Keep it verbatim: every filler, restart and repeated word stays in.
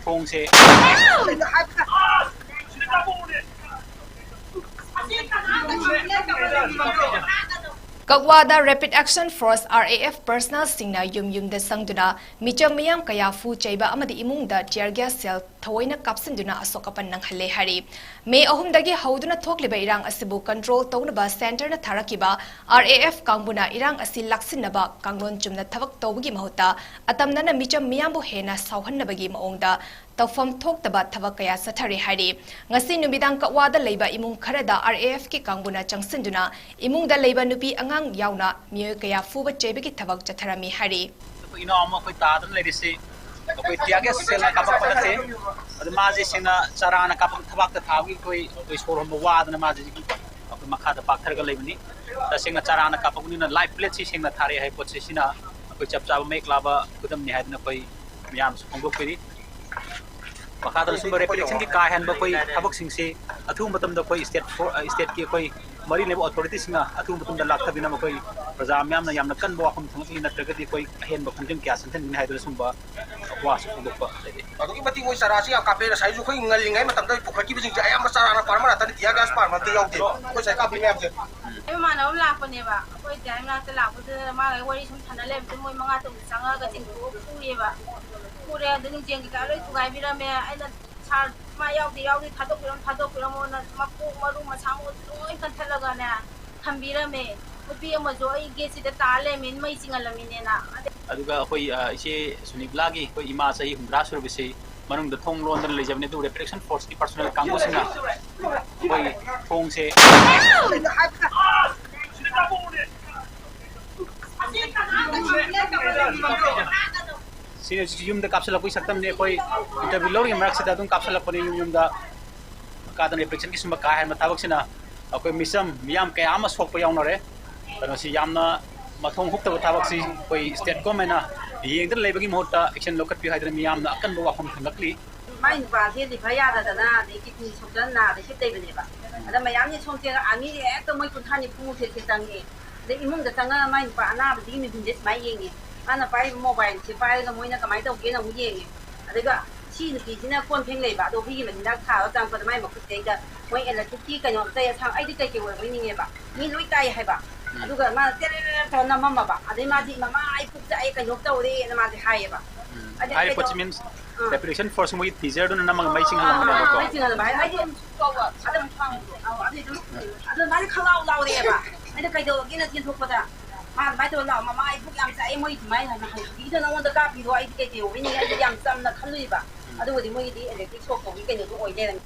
ꯊꯣꯡꯁꯦ꯫ ꯀꯛꯋꯥꯗ ꯔꯦꯄꯤꯗ action force, RAF, ꯄꯔꯁꯅꯦꯜꯁꯤꯡꯅ ꯌꯨꯝ ꯌꯨꯝꯗ ꯆꯪꯗꯨꯅ ꯃꯤꯆꯝ ꯃꯤꯌꯥꯝ ꯀꯌꯥ ꯐꯨ ꯆꯩꯕ ꯑꯃꯗꯤ ꯏꯃꯨꯡꯗ ꯇꯤꯌꯔ ꯒ꯭ꯌꯥꯁ ꯁꯦꯜ ꯊꯑꯣꯏꯅ ꯀꯥꯞꯁꯤꯟꯗꯨꯅ ꯑꯁꯣꯛ ꯑꯄꯟ ꯅꯪꯍꯜꯂꯦ ꯍꯥꯏꯔꯤ꯫ ꯃꯦ ꯑꯍꯨꯝꯗꯒꯤ ꯍꯧꯗꯨꯅ ꯊꯣꯛꯂꯤꯕ ꯏꯔꯥꯡ ꯑꯁꯤꯕꯨ ꯀꯟꯇ꯭ꯔꯣꯜ ꯇꯧꯅꯕ ꯁꯦꯟꯇꯔꯅ ꯊꯥꯔꯛꯈꯤꯕ RAF ꯀꯥꯡꯕꯨꯅ ꯏꯔꯥꯡ ꯑꯁꯤ ꯂꯥꯛꯁꯤꯟꯅꯕ ꯀꯥꯡꯂꯣꯟ ꯆꯨꯝꯅ ꯊꯕꯛ ꯇꯧꯕꯒꯤ ꯃꯍꯨꯠꯇ ꯑꯇꯝꯅꯅ ꯃꯤꯆꯝ ꯃꯤꯌꯥꯝꯕꯨ ꯍꯦꯟꯅ ꯁꯥꯎꯍꯟꯅꯕꯒꯤ ꯃꯑꯣꯡꯗ ꯇꯧꯐꯝ ꯊꯣꯛꯇꯕ ꯊꯕꯛ ꯀꯌꯥ ꯆꯠꯊꯔꯦ ꯍꯥꯏꯔꯤ꯫ ꯉꯁꯤ ꯅꯨꯃꯤꯗꯥꯡ ꯀꯛꯋꯥꯗ ꯂꯩꯕ ꯏꯃꯨꯡ ꯈꯔꯗ RAFꯀꯤ ꯀꯥꯡꯕꯨꯅ ꯆꯪꯁꯤꯟꯗꯨꯅ ꯏꯃꯨꯡꯗ ꯂꯩꯕ ꯅꯨꯄꯤ ꯑꯉꯥꯡ ꯌꯥꯎꯅ ꯃꯤꯑꯣꯏ ꯀꯌꯥ ꯐꯨꯕ ꯆꯩꯕꯒꯤ ꯊꯕꯛ ꯆꯠꯊꯔꯝꯃꯤ ꯍꯥꯏꯔꯤ꯫ ꯑꯩꯈꯣꯏ ꯏꯅꯥꯎ ꯑꯃ ꯑꯩꯈꯣꯏ ꯇꯥꯗꯅ ꯂꯩꯔꯤꯁꯤ ꯑꯩꯈꯣꯏ tear gas shellꯅ ꯀꯥꯞꯄꯛꯄ ꯅꯠꯇꯦ꯫ ꯑꯗꯨ ꯃꯥꯁꯦ ꯁꯦꯡꯅ ꯆꯔꯥꯅ ꯀꯥꯞꯄꯛꯄ ꯊꯕꯥꯛꯇ ꯊꯥꯕꯒꯤ ꯑꯩꯈꯣꯏ, ꯑꯩꯈꯣꯏ ꯁꯣꯔ ꯍꯣꯟꯕ ꯋꯥꯗꯅ ꯃꯥꯁꯦ ꯍꯧꯖꯤꯛꯀꯤ ꯑꯩꯈꯣꯏ ꯃꯈꯥꯗ ꯄꯥꯛꯊꯔꯒ ꯂꯩꯕꯅꯤ꯫ ꯇꯁꯦꯡꯅ ꯆꯔꯥꯅ ꯀꯥꯞꯄꯛꯄꯅꯤꯅ live plateꯁꯤ ꯁꯦꯡꯅ ꯊꯥꯔꯛꯑꯦ ꯍꯥꯏꯕ ꯄꯣꯠꯁꯦ ꯁꯤꯅ ꯑꯩꯈꯣꯏ ꯆꯞ ꯆꯥꯕ ꯃꯌꯦꯛ ꯂꯥꯕ ꯈꯨꯗꯝꯅꯤ ꯍꯥꯏꯗꯅ ꯑꯩꯈꯣꯏ ꯃꯌꯥꯝꯁꯨ ꯐꯣꯡꯗꯣꯛꯄꯤꯔꯤ꯫ ꯃꯈꯥꯗ ꯁꯨꯝꯕ reparatitionꯒꯤ ꯀꯥ ꯍꯦꯟꯕ ꯑꯩꯈꯣꯏ ꯊꯕꯛꯁꯤꯡꯁꯤ ꯑꯊꯨꯕ ꯃꯇꯝꯗ ꯑꯩꯈꯣꯏ state for-, ꯑ, stateꯀꯤ ꯑꯩꯈꯣꯏ ꯃꯔꯤ ꯂꯩꯅꯕ authorityꯁꯤꯡꯅ ꯑꯊꯨꯕ ꯃꯇꯝꯗ ꯂꯥꯛꯊꯕꯤꯅꯕ ꯑꯩꯈꯣꯏ ꯄ꯭ꯔꯖꯥ ꯃꯌꯥꯝꯅ ꯌꯥꯝꯅ ꯀꯟꯕ ꯋꯥꯐꯝ ꯊꯝꯒꯠꯂꯤ, ꯅꯠꯇ꯭ꯔꯒꯗꯤ ꯑꯩꯈꯣꯏ ꯑꯍꯦꯟꯕ ꯈꯣꯡꯖꯪ ꯀꯌꯥ ꯆꯪꯁꯤꯟꯒꯅꯤ ꯍꯥꯏꯗꯨꯅ ꯁꯨꯝꯕ ꯋꯥꯁꯨ ꯐꯣꯡꯗꯣꯛꯄ ꯂꯩꯔꯤ꯫ ꯑꯗꯨꯛꯀꯤ ꯃꯇꯤꯛ ꯃꯣꯏ ꯆꯥꯔꯥꯁꯤ ꯌꯥꯝ ꯀꯥꯞꯄꯦ꯫ ꯉꯁꯥꯏꯁꯨ ꯑꯩꯈꯣꯏ ꯉꯜꯂꯤꯉꯩ ꯃꯇꯝꯗ ꯄꯨꯈꯠꯈꯤꯕꯁꯤꯡꯁꯦ ꯑꯌꯥꯝꯕ ꯆꯥꯔꯥꯅ ꯄꯥꯔꯃꯔ ꯉꯥꯛꯇꯅꯤ, tear gas ꯄꯥꯔꯃ ꯑꯝꯇ ꯌꯥꯎꯗꯦ ꯑꯩꯈꯣꯏ ꯉꯁꯥꯏ ꯀꯥꯞꯄꯤ ꯃꯌꯥꯝꯁꯦ꯫ ꯏꯃꯥꯟꯅꯕ ꯑꯃ ꯂꯥꯛꯄꯅꯦꯕ, ꯑꯩꯈꯣꯏ ꯇꯤꯌꯔ ꯃꯅꯥꯛꯇ ꯂꯥꯛꯄꯗꯨꯗ ꯃꯥꯒ ꯋꯥꯔꯤ ꯁꯨꯝ ꯁꯥꯟꯅ ꯂꯩꯕꯗꯨ ꯃꯣꯏ ꯃꯉꯥ ꯇꯔꯨꯛ ꯆꯪꯉꯛꯑꯒ ꯆꯤꯡꯊꯣꯛꯑ ꯐꯨꯔꯦꯕ꯫ ꯐꯨꯔꯦ, ꯑꯗꯨ ꯅꯨꯡꯖꯦꯡ ꯀꯩꯀꯥ ꯂꯣꯏ ꯊꯨꯒꯥꯏꯕꯤꯔꯝꯃꯦ꯫ ꯑꯩꯅ ꯁꯥꯔ ꯃꯥ ꯌꯥꯎꯗꯦ, ꯌꯥꯎꯗꯦ, ꯊꯥꯗꯣꯛꯄꯤꯔꯝꯃꯣ, ꯊꯥꯗꯣꯛꯄꯤꯔꯝꯃꯣꯅ ꯃꯀꯣꯛ ꯃꯔꯨ ꯃꯁꯥ ꯃꯎ ꯂꯣꯏ ꯀꯟꯊꯠꯂꯒꯅꯦ ꯊꯝꯕꯤꯔꯝꯃꯦ꯫ ꯅꯨꯄꯤ ꯑꯃꯁꯨ ꯑꯩ gateꯁꯤꯗ ꯇꯥ ꯂꯩꯔꯝꯃꯦ, ꯃꯩ ꯆꯤꯡꯍꯜꯂꯝꯃꯤꯅꯦꯅ꯫ ꯑꯗꯩ ꯑꯗꯨꯒ ꯑꯩꯈꯣꯏ, ꯑ, ꯏꯆꯦ ꯁꯨꯅꯤꯕꯂꯥꯒꯤ ꯑꯩꯈꯣꯏ ꯏꯃꯥ ꯆꯍꯤ ꯍꯨꯝꯗ꯭ꯔꯥ ꯁꯨꯔꯕꯁꯤ ꯃꯅꯨꯡꯗ ꯊꯣꯡ ꯂꯣꯟꯗꯅ ꯂꯩꯖꯕꯅꯤ, ꯑꯗꯨꯕꯨ reparation forceꯀꯤ personnel ꯀꯥꯡꯕꯨꯁꯤꯡꯅ ꯑꯩꯈꯣꯏ ꯊꯣꯡꯁꯦ ꯁꯤꯅ ꯍꯧꯖꯤꯛ ꯌꯨꯝꯗ ꯀꯥꯞꯁꯤꯜꯂꯛꯄꯒꯤ ꯁꯛꯇꯝꯅꯤ꯫ ꯑꯩꯈꯣꯏ interview ꯂꯧꯔꯤꯉꯩ ꯃꯔꯛꯁꯤꯗ ꯑꯗꯨꯝ ꯀꯥꯞꯁꯤꯜꯂꯛꯄꯅꯤ ꯌꯨꯝ ꯌꯨꯝꯗ꯫ ꯀꯥꯗꯅ reparatitionꯒꯤ ꯁꯨꯝꯕ ꯀꯥ ꯍꯦꯟꯕ ꯊꯕꯛꯁꯤꯅ ꯑꯩꯈꯣꯏ ꯃꯤꯆꯝ ꯃꯤꯌꯥꯝ ꯀꯌꯥ ꯑꯃ ꯁꯣꯛꯄ ꯌꯥꯎꯅꯔꯦ꯫ ꯀꯩꯅꯣꯁꯤ ꯌꯥꯝꯅ ꯃꯊꯣꯡ ꯍꯨꯛꯇꯕ ꯊꯕꯛꯁꯤ ꯑꯩꯈꯣꯏ state governmentꯅ ꯌꯦꯡꯗꯅ ꯂꯩꯕꯒꯤ ꯃꯍꯨꯠꯇ action ꯂꯧꯈꯠꯄꯤꯌꯨ ꯍꯥꯏꯗꯅ ꯃꯤꯌꯥꯝꯅ ꯑꯀꯟꯕ ꯋꯥꯐꯝ ꯊꯝꯂꯛꯂꯤ꯫ ꯃꯥꯏ ꯅꯨꯄꯥꯁꯦ liver ꯌꯥꯗꯗꯅ ꯑꯗꯩ kidney ꯁꯣꯛꯇꯅ ꯅꯥꯗ ꯍꯤꯞ ꯂꯩꯕꯅꯦꯕ꯫ ꯑꯗ ꯃꯌꯥꯝꯁꯦ ꯁꯣꯝꯁꯦ armyꯁꯦ ꯍꯦꯛꯇ ꯃꯣꯏ ꯀꯨꯟꯊ꯭ꯔꯥ ꯅꯤꯐꯨꯃꯨꯛꯁꯦ ꯁꯦ ꯆꯪꯉꯦ꯫ ꯑꯗꯩ ꯏꯃꯨꯡꯗ ꯆꯪꯉꯒ ꯃꯥꯏ ꯅꯨꯄꯥ ꯑꯅꯥꯕꯁꯤꯒꯤ ꯃꯤꯍꯨꯟꯁꯦ ꯁꯨꯃꯥꯏꯅ ꯌꯦꯡꯉꯦ꯫ ꯃꯥꯅ ꯄꯥꯏꯔꯤꯕ mobileꯁꯦ ꯄꯥꯏꯔꯒ ꯃꯣꯏꯅ ꯀꯃꯥꯏꯅ ꯇꯧꯒꯦꯅ ꯑꯃꯨꯛ ꯌꯦꯡꯉꯦ꯫ ꯑꯗꯨꯒ ꯁꯤ ꯅꯨꯄꯤꯁꯤꯅ ꯀꯣꯟ ꯐꯦꯡ ꯂꯩꯕ, ꯑꯗꯣ ꯍꯨꯏꯒꯤ ꯃꯆꯤꯟꯖꯥꯛ ꯊꯥꯔꯒ ꯆꯪꯉꯛꯄꯗ ꯃꯥꯏ ꯃꯈꯨꯠꯁꯤꯗꯩꯗ ꯃꯣꯏ electricꯀꯤ ꯀꯩꯅꯣ ꯑꯆꯩ ꯑꯁꯥꯡ, ꯑꯩꯗꯤ ꯀꯩꯀꯩ ꯑꯣꯏꯔꯕꯣꯏ ꯅꯤꯡꯉꯦꯕ, ꯃꯤ ꯂꯣꯏ ꯇꯥꯏ ꯍꯥꯏꯕ꯫ ꯑꯗꯨꯒ ꯃꯥꯅ ꯇꯦꯔꯦꯔꯦ ꯇꯧꯔ ꯅꯝꯃꯝꯃꯕ, ꯑꯗꯩ ꯃꯥꯗꯤ "ꯃꯃꯥ, ꯑꯩ ꯄꯨꯛ ꯆꯥꯛꯑꯦ, ꯀꯩꯅꯣꯝ ꯇꯧꯔꯦꯅ" ꯃꯥꯗꯤ ꯍꯥꯏꯌꯦꯕ꯫ ꯑꯗꯩ ꯍꯥꯏꯔꯤꯕ ꯀꯩꯗꯧ-, ꯄꯣꯠꯁꯤ means ꯑꯥ꯫ Evacuation force ꯃꯣꯏꯒꯤ teaserꯗꯨꯅ ꯅꯝꯃꯒ ꯃꯩ ꯆꯤꯡꯍꯜꯂꯝꯕꯅꯦꯕꯀꯣ꯫ ꯃꯩ ꯆꯤꯡꯍꯜꯂꯝꯕ ꯍꯥꯏ-, ꯍꯥꯏꯗꯤ, ꯑꯗꯨ, ꯑꯗꯨ ꯃꯥꯗꯤ ꯈꯪꯂꯥꯎ ꯂꯥꯎꯔꯛꯑꯦꯕ꯫ ꯑꯩꯅ "ꯀꯩꯗꯧꯔꯒꯦꯅ?" ꯆꯦꯟꯊꯣꯛꯄꯗ ꯃꯥ ꯑꯗꯨꯃꯥꯏꯅ ꯇꯧꯔ ꯂꯥꯎ, "ꯃꯃꯥ, ꯑꯩ ꯄꯨꯛ ꯌꯥꯝ ꯆꯥꯛꯑꯦ, ꯃꯣꯏ ꯑꯗꯨꯃꯥꯏꯅ ꯍꯥꯏ, ꯍꯧꯖꯤꯛꯀꯤꯗꯣ ꯅꯉꯣꯟꯗ ꯀꯥꯞꯄꯤꯔꯣ, ꯑꯩꯗꯤ ꯀꯩꯗꯧꯕꯩꯅꯤ?" ꯑꯩꯗꯤ ꯌꯥꯝ ꯆꯝꯅ ꯈꯜꯂꯨꯏꯕ꯫ ꯑꯗꯨꯕꯨꯗꯤ ꯃꯣꯏꯒꯤꯗꯤ electric shock ꯇꯧꯕꯒꯤ ꯀꯩꯅꯣꯗꯣ ꯑꯣꯏ ꯂꯩꯔꯝꯃꯦ꯫